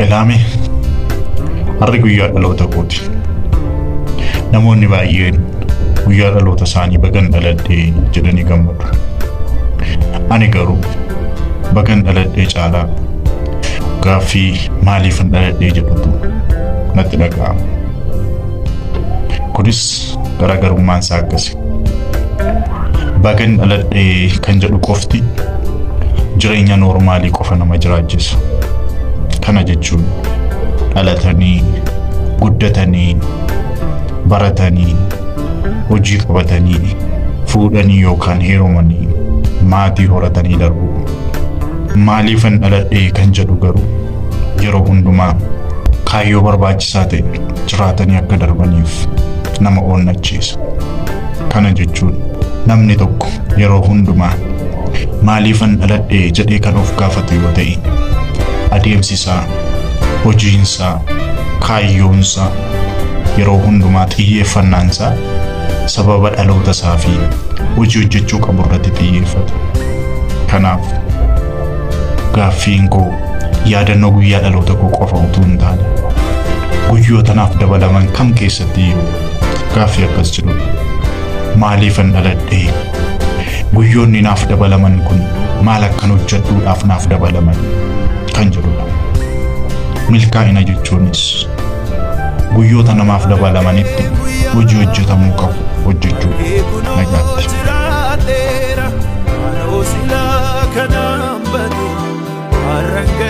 Ilaame har'i guyyaa dhaloota kooti. Namoonni baay'een guyyaa dhaloota isaanii bagan dhaladhee jedhanii gammadu. Ani garuu bagan dhaladhee caalaa gaaffii maaliifan dhaladhee jedhutu natti dhaga'ama. Kunis garaagarummaan isaa akkasi. Bagan dhaladhee kan jedhu qofti jireenya noormaalii qofa nama jiraachisa. Kana jechuun dhalatanii, guddatanii, baratanii, hojii qabatanii, fuudhanii yookaan heerumanii, maatii horatanii darbu. Maaliifan dhaladhee kan jedhu garuu yeroo hundumaa kaayyoo barbaachisaa ta'e jiraatanii akka darbaniif nama onnachiisa. Kana jechuun namni tokko yeroo hundumaa maaliifan dhaladhee jedhee kan of gaafatu yoo ta'e, adeemsi isaa, hojiin isaa, kaayyoon isaa, yeroo hundumaa xiyyeeffannaan isaa sababa dhaloota isaa fi hojii hojjechuu qabu irratti xiyyeeffata. Kanaaf gaaffiin koo yaadannoo guyyaa dhaloota koo qofa utuu hin taane guyyoota naaf dabalaman kam keessatti iyyuu gaaffii akkas jedhudha. Maaliifan dhaladhee? Guyyoonni naaf dabalaman kun maal akkan hojjedhuudhaaf naaf dabalaman kan jedhudha. Milkaa'ina jechuunis guyyoota namaaf dabalamanitti hojii hojjetamuu qabu hojjechuu. Nagaatti. Jiraadheera anoo silaa kanaan badu har'an.